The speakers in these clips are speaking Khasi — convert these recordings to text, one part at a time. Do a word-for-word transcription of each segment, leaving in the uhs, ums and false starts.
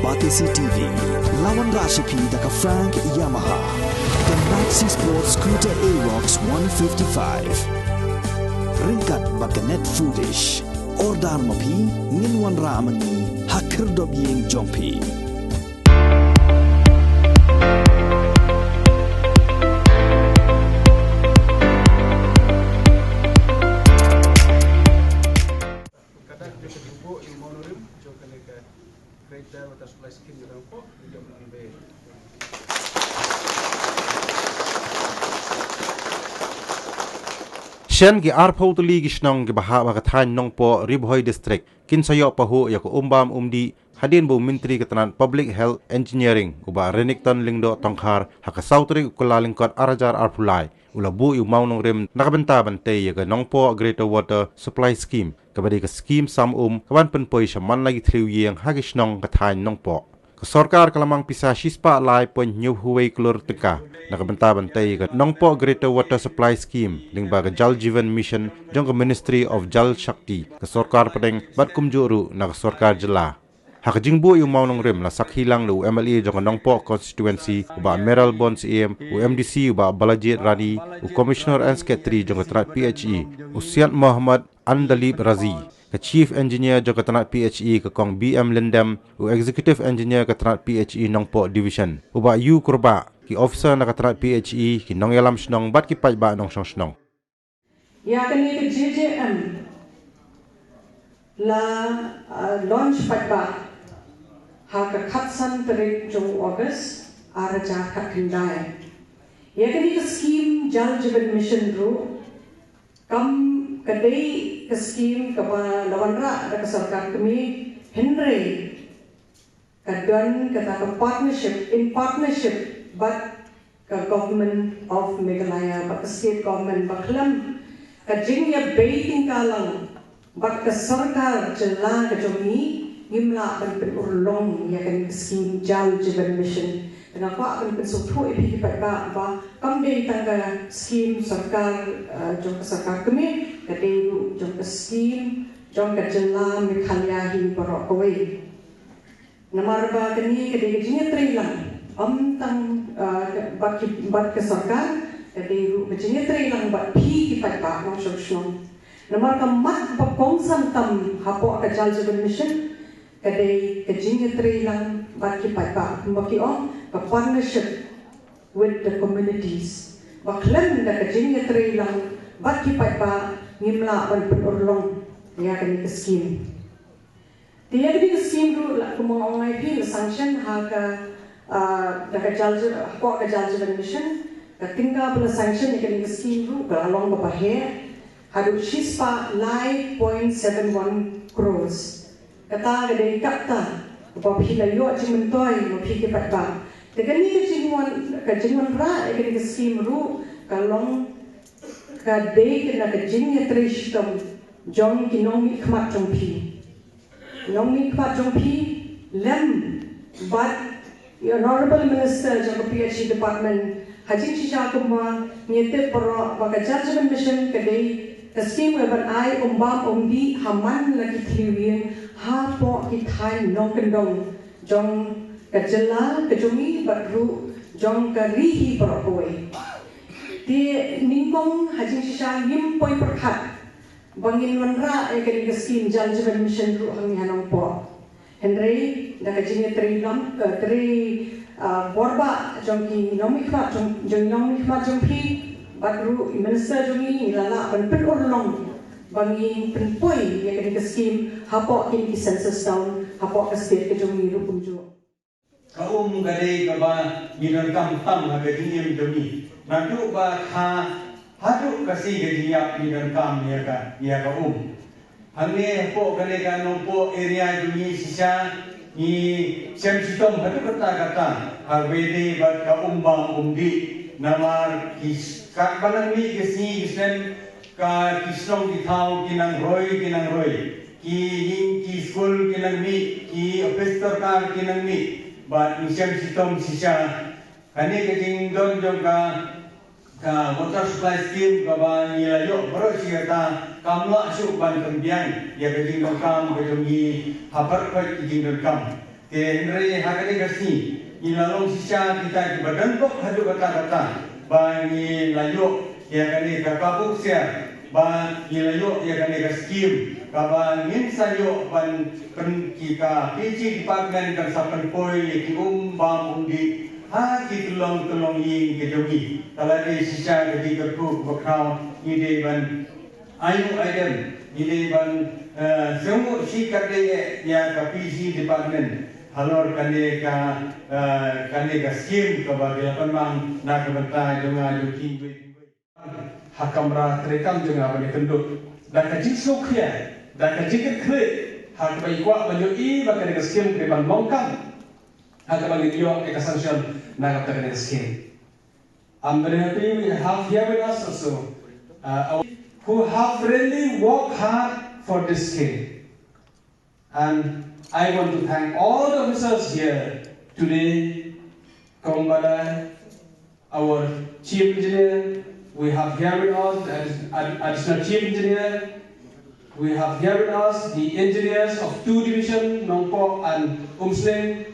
Batesi T V, la wanrah sha phi da ka Frank Yamaha, ka Maxi Sport Scooter Aerox one fifty-five. Ryngkat bad ka Net Foodish. Order ma phi, ngin wanrah ma ngi ha khyrdop ïing jong phi. Ka dak jong ka jingbuh ïa u mawnongrim jong kane ka Greater Water Supply Scheme jong ka Nongpoh, jong ka Nongpoh. Shen ki arphew tylli ki shnong kiba hap ha ka thaiñ Nongpoh, Ri Bhoi District, kin sa ïoh pahuh ïa ka um bam um dih hadien ba u Myntri ka tnat Public Health Engineering, u Bah Renikton Lyngdoh Tongkhar, ha ka saw tarik u Kyllalyngkot ar hajar arphew lai, u la buh ïa u mawnongrim na ka bynta ban tei ïa ka Nongpoh Greater Water Supply Scheme, kaba dei ka skhim sam um kaban pynpoi sha man la ki thliew ïing ha ki shnong ka thaiñ Nongpoh. Ka sorkar ka la mang pisa shispah lai point hynñiewphew wei klur tyngka na ka bynta ban tei ïa ka Nongpoh Greater Water Supply Scheme lyngba ka Jal Jeevan Mission jong ka Ministry of Jal Shakti, ka sorkar pdeng bad kumjuh ruh na ka sorkar jylla. Ha ka jingbuh ïa u mawnongrim la sakhi lang da u M L A jong ka Nongpoh constituency, u Bah Mayralborn Syiem, u M D C, u Bah Balajied Rani, u Commissioner and Secretary jong ka tnat P H E, u Syed Mohammad Andalib Razi, ka Chief Engineer jong ka tnat P H E, ka Kong B M Lyndem, u Executive Engineer ka tnat P H E Nongpoh Division, u Bah U Kurbah, ki officer na ka tnat P H E, ki nongïalam shnong bad ki paidbah nongshong shnong. Ïa kane ka J J M la, uh, launch paidbah ha ka khatsan tarik jong August ar hajar khatkhyndai. Ïa kane ka skhim Jal Jeevan Mission ruh, kam ka dei ka skhim kaba la wanrah da ka sorkar kmie, hynrei ka don kata ka partnership, in partnership bad ka Government of Meghalaya, bad ka State Government, ba khlem ka jingïabei tyngka lang bad ka sorkar jylla ka jong ngi, ngim lah ban pynurlong ïa kane ka skhim Jal Jeevan Mission. Te nga kwah ban pynsngewthuh ïa phi ki paidbah ba kam dei tang ka skhim sorkar, eh, jong ka sorkar kmie, ka dei ruh jong ka skhim jong ka jylla Meghalaya hi baroh kawei. Namar ba kane ka dei ka jingïatreilang, ym tang, ah, bad ki, bad ka sorkar, ka dei ruh ka jingïatreilang bad phi ki paidbah nongshong shnong. Namar ka mat ba kongsan tam hapoh ka Jal Jeevan Mission, ka dei ka jingïatreilang bad ki paidbah, kumba ki ong, ka partnership with the communities. Ba khlem da ka jingïatreilang bad ki paidbah, ngim lah ban pynurlong ïa kane ka skhim. Te ïa kane ka skhim ruh la, kumba nga ong ïa phi, la sanction ha ka, ah, da ka Jal Jeev-, hapoh ka Jal Jeevan Mission, ka tyngka ba la sanction ïa kane ka skhim ruh ka la long kaba heh haduh shispah lai point seven one crores. Kata ka dei kata kaba phi la ïoh jingmyntoi ma phi ki paidbah. Te kane ka jingwan, ka jingwanrah ïa kane ka skhim ruh ka long, ka dei kane ka jingïatrei shitom jong ki nongmihkhmat jong phi. Nongmihkhmat jong phi lem bad i Honorable Minister jong ka P H E Department. Ha jingshisha kumba ngi tip baroh ba ka Jal Jeevan Mission ka dei ka skhim kaban ai um bam um dih ha man la ki thliew ïing hapoh ki thaiñ nongkyndong jong ka jylla ka jong ngi bad ruh jong ka ri hi baroh kawei. Te nyngkong ha jingshisha ngim poi pyrkhat ba ngin wanrah ïa kane ka skhim Jal Jeevan Mission ruh hangne ha Nongpoh. Hynrei da ka jingïatrei lang, eh, trei, ah, bor bah jong ki nongmihkhmat jong, jong nongmihkhmat jong phi bad ruh i minister jong ngi, ngi la lah ban pynurlong ba ngin pynpoi ïa kane ka skhim hapoh kine ki census town hapoh ka state ka jong ngi ruh kumjuh. Ka um ka dei kaba ngi donkam tam ha ka jingim jong ngi. Naduh ba kha haduh ka sngi ka jingïap ngi donkam ïa ka, ïa ka um. Hangne hapoh kane ka Nongpoh area jong ngi shisha ngi shem shitom haduh katta katta ha kaba ïadei bad ka um bam um dih. Namar ki s-, katba nang mih ka sngi ka snem, ka ki shnong ki thaw ki nang roi, ki nang roi. Ki ïing ki skul ki nang mih, ki ophis sorkar ki nang mih, bad ngi shem shitom shisha. Kane ka jingdon jong ka, ka water supply scheme kaba ngi la ïoh baroh shi katta, kam lah shuh ban pynbiang ïa ka jingdonkam ka jong ngi ha baroh ki jingdonkam. Te hynrei ha kane ka sngi ngi la long shisha kita kiba don bok haduh katta katta ba ngi la ïoh ïa kane ka kabu ksiar, ba ngi la ïoh ïa kane ka skim kaba ngin sa ïoh ban pyn, ki ka P G department kan sa pynpoi ïa ki um bam um dih ha ki tyllong tyllong ïing ka jong ngi. Ka la dei shisha ka jingkyrkhu kaba khraw, ngi dei ban ai nguh ai dem, ngi dei ban, eh, sngewthuh shi katdei ïa ka P G department halor kane ka, eh, kane ka skim kaba ki la pynmang na ka bynta jong nga jong kiwei kiwei. Ha kamra treikam jong nga ban ïakynduh da ka jingsngewkhia, da ka jingkyrkhu ha kaba i kwah ban ïohi ba kane ka skim ka dei ban long kam ha kaba ngin ïoh ïa ka sanction na ka bynta kane ka skim. I'm very happy we have here with us also, uh, our, who have really worked hard for this scheme. And I want to thank all the officers here today, Kong Badai, our chief engineer, we have here with us the addi-, addi-, additional chief engineer, we have here with us the engineers of two division, Nongpoh and Umsning,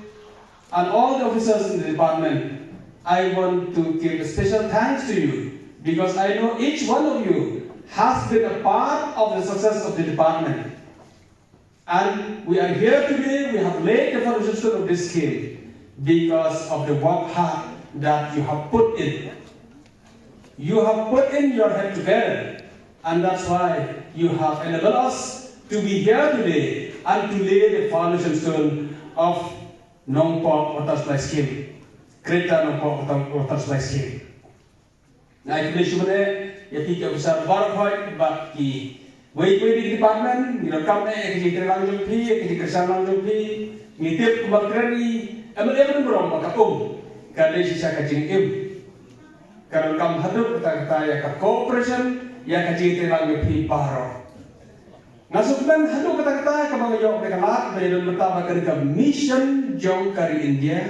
and all the officers in the department. I want to give a special thanks to you because I know each one of you has been a part of the success of the department. And we are here today, we have laid the foundation stone of this scheme because of the work hard that you have put in. You have put in your head together, and that's why you have enabled us to be here today and to lay the foundation stone of Nongpoh Water Supply Scheme, Greater Nongpoh Water, Water Supply Scheme. Nga ai khublei shibun eh ïa phi ki officer baroh bad kiwei kiwei de ki department, ngi donkam eh ïa ka jingtrei lang jong phi, ïa ka jingkyrshan lang jong phi. Ngi tip kumba kren i M L A ban burom ba ka um ka dei shisha ka jingim. Ka donkam haduh katta katta ïa ka cooperation, ïa ka jingtrei lang jong phi baroh. Nga sngewkmen haduh katta katta kaba nga ïoh ka lad ba ïa don mynta ba ka dei ka mission jong ka ri India,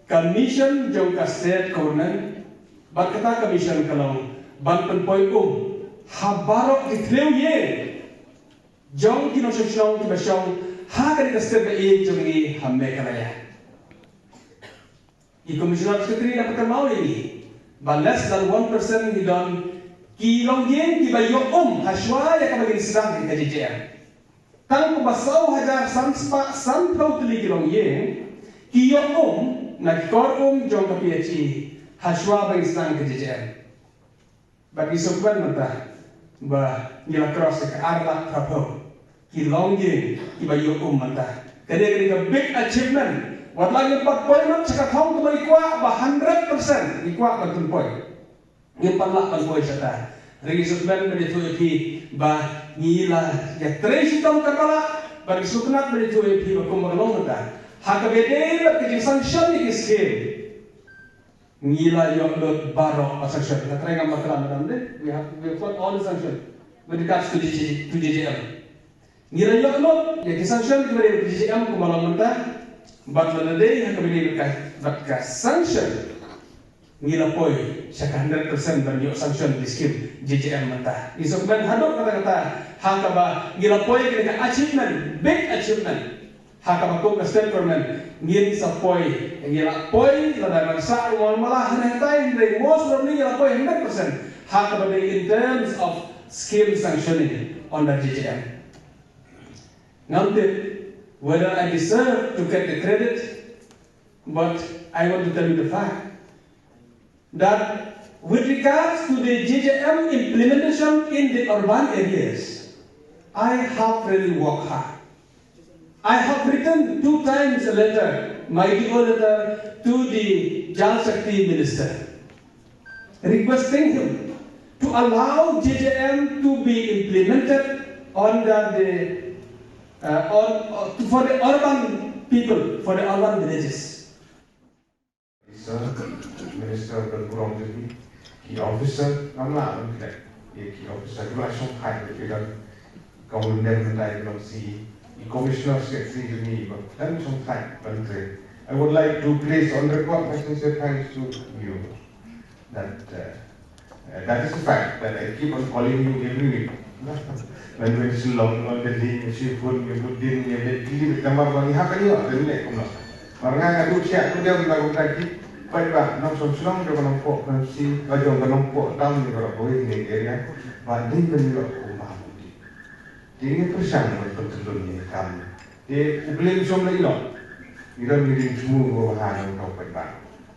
ka mission jong ka state government, bad kata ka mission ka long ban pynpoi um ha baroh ki thliew ïing jong ki nongshong shnong kiba shong ha kane ka state ba ïeit jong ngi ha Meghalaya. I Commissioner Secretary la pynpaw ïa ngi ba less than one percent ngi don ki longïing kiba ïoh um hashwa ïa kaba ngin sdang ïa ka J J M. Tang kumba saw hajar san spah sanphew tylli ki longïing ki ïoh um na ki kor um jong ka P H E hashwa ba ngin sdang ïa ka J J M. Bad ngi sngewkmen mynta ba ngi la cross ïa ka ar lak phraphew ki longïing kiba ïoh um mynta. Kane ka dei ka big achievement. Wat la ngim pat poi lut sha ka thong kaba ngi kwah ba hundred percent ngi kwah ban pynpoi, ngim pat lah ban poi shata. Hynrei ngi sngewkmen ban ïathuh ïa phi ba ngi la ïatrei shitom katba lah, bad ngi sngewtynnat ban ïathuh ïa phi ba kumba ka long mynta, ha kaba ïadei bad ka jingsanction ïa ki skim, ngi la ïoh lut baroh ki sanction. Nga trai ngam bakla, madam, de. We have, we have got all the sanction with regards to J J, to J J M. Ngi la ïoh lut ïa ki sanction kiba dei J J M kumba long mynta, bad lada dei ha kaba dei bad ka, bad ka sanction, ngi la poi sha ka hundred percent ban ïoh sanction ïa ki skim J J M mynta. Ngi sngewkmen haduh katta katta ha kaba ngi la poi, kane ka achievement, big achievement. Ha kaba kum ka state government ngin sa poi, ngi la poi, lada ngi sah ruh ngi la hynrei, hynrei most probably ngi la poi hundred percent ha kaba dei in terms of scheme sanctioning under J J M. Ngam tip whether I deserve to get the credit, but I want to tell you the fact that with regards to the J J M implementation in the urban areas, I have really worked hard. I have written two times a letter, my D O letter, to the Jal Shakti Minister, requesting him to allow J J M to be implemented under the, uh, on, uh, for the urban people, for the urban villages. Sir, Minister ban burom ïa ki, ki officer, ngam lah ban klet ïa ki officer kiba la shongthait, ki don, ka Wonder mynta i long C E, i Commissioner, Secretary jong ngi ba don shongthait ban trei. I would like to place on record my sincere thanks to you. That, uh, uh, that is a fact that I keep on calling you every week. Ban wan Shillong, wan Delhi, ngi shu phone, ngi bud din, ngi leit Delhi, bad namar ba ngi hap ban ïoh, ban leh kumno. Mar nga nga duh thiah, duh dem na kumta ki paidbah nongshong shnong jong ka Nongpoh constituency, ka jong ka Nongpoh town, jong ka Rawbor area, ba dei ban ïoh kumba. Te ngi pyrshang ban pyntyllun ïa ka kam. Te U Blei um shym la ïehnoh. Ngi don ngi jingthmu ba ha nongtong paidbah.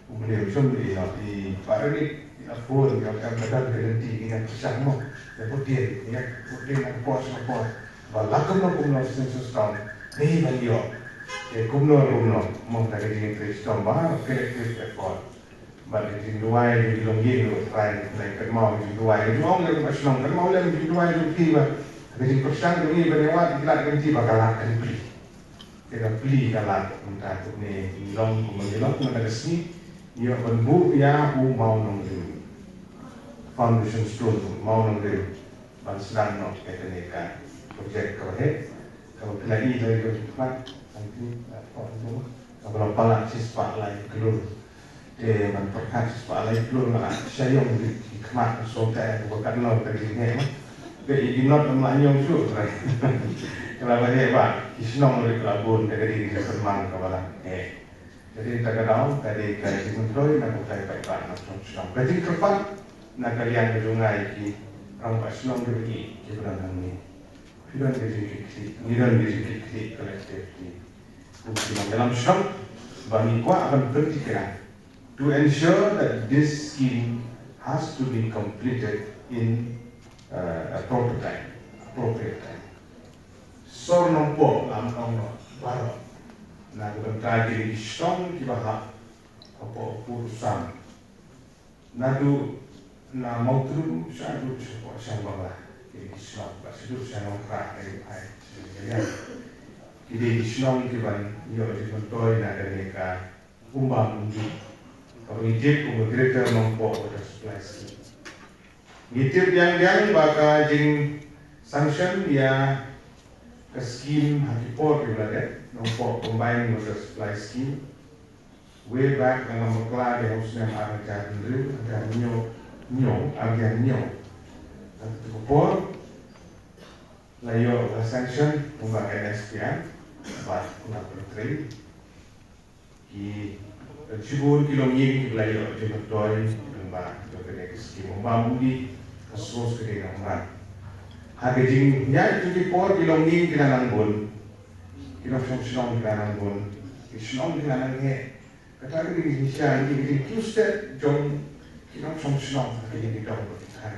U Blei um shym la ïehnoh, i Bah Rangit i la phone, i ong em, ka don ka lynti, ngi nang pyrshang mo. Ïa putien, ïa putien na ka por sha ka por. Ba la kumno kumno census town dei ban ïoh. Te kumno kumno, mo, da ka jingtrei shitom ba collective effort. Bad ka jingduwai jong ki longïing ruh, Trai, Trai, kynmaw ka jingduwai jong ki longïing ruh, kynmaw lem ka jingduwai jong ki ba ka jingpyrshang jong ngi ban ïa wad ïa ki lad ka lynti ba ka lad ka plie. Te ka plie ka lad, mynta kumne ngi long kumba ngi long, mynta ka sngi ngi ïoh ban buh ïa u Mawnongsrim, foundation stone u Mawnongsrim, ban sdang noh ïa kane ka project kaba heh, kaba phi la ïohi da ka jingpyrkhat, tang ki, uh, kaba long palat shispah lai klur. Te ban pyrkhat shispah lai klur nga la sha ïong ki khmat sngewthuh ba katno ka jingheh. Te i ki not ym lah ñiong shuh, Trai. Ka la ba heh ba ki shnong ruh ka la bun, te ka dei ka jingpynman kaba la heh. Te dei ta ka daw, ka dei ka jingmyntoi na ka bynta ki paidbah nongshong shnong. Ka jingkyrpad na ka liang ka jong nga ïa ki rangbah shnong kiba ïeit kiba don hangne. Phi don ka jingkitkhlieh, ngi don ka jingkitkhlieh collectively. Kum ki nongïalam shnong ba ngi kwah ban pyntikna to ensure that this scheme has to be completed in, uh, a proper time, appropriate time. Sor Nongpoh lam nong no baroh na ka bynta ki shnong kiba hap hapoh Pur Sam. Naduh na Mawtrum shaduh shapoh Shangbangla, ki dei ki shnong, bad shaduh sha Nongkhrah, ai, ai, ki dei ki shnong kiban ïoh jingmyntoi na kane ka umbam umdih, kaba ngi tip kum ka Greater Nongpoh Water Supply Scheme. Ngi tip biang biang ba ka jingsanction ïa ka scheme ha ki por kiba la dep, Nongpoh Combined Water Supply Scheme. Way back, nga ngam bakla, dei ha u snem ar hajar hynriew, ar hajar hynñiew, hynñiew, ar hajar hynñiew. Kata ka por la ïoh, la sanction kumba N S P R, bad kumba pyntrei. Ki, shibun ki longïing kiba la ïoh jingmyntoi lyngba jong kane ka skim umbam umdih, ka source ka dei na Umrang. Ha ka jingïaid jong ki por ki longïing ki la nang bun, ki nongshong shnong ki la nang bun, ki shnong ki la nang heh. Kata ka dei ka jingshisha, ka dei ka jingkiew stet jong ki nongshong shnong ha ka jingdon ba ki thaw.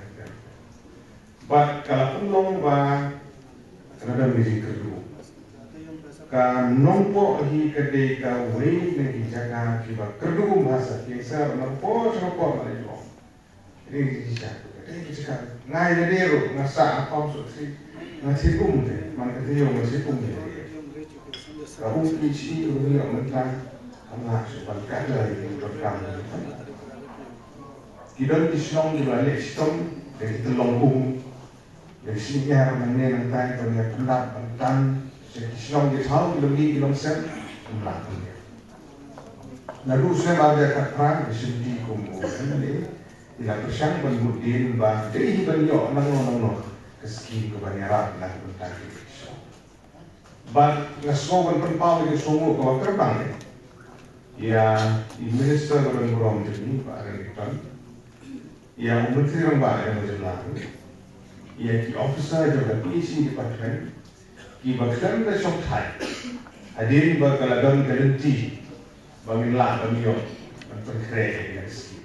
Bad ka la pynlong ba ka la don ka jingkyrduh. Ka Nongpoh hi ka dei kawei na ki jaka kiba kyrduh bha shisha, ki sa na ka por sha ka por la ïoh. Ka dei ka jingshisha, ka dei ka jaka. Nga ïa lade ruh nga sah ha Palm Street, nga thied um te, man ka taïew nga thied um te. Ka um ki shi ruh ïoh mynta, ka lah shu ban ka la ïoh donkam. Ki don ki shnong kiba la leh shitom da ki tyllong um. Ki shu ïar nangne nangtai ban ïa pyndap ban tan sha ki shnong ki thaw, ki longïing ki longsem, ym lah pynïar. Naduh snem ar hajar khatphra, ki shim ti kum u M L A, ki la pyrshang ban mut dien ba dei hi ban ïoh nangno nangno ka skim kaban ïarap na ka bynta ki shnong. Bad nga sngew ban pynpaw ïa ka sngewbha kaba kyrpang ïa i Minister ba don burom jong ngi, Bah Rangit Ton, ïa u Myntri Rangbah jong ka jylla, ïa ki officer jong ka P H E department, kiba khlem da shongthait hadien ba ka la don ka lynti ba ngin lah ban ïoh ban pynkhreh ïa ka skim.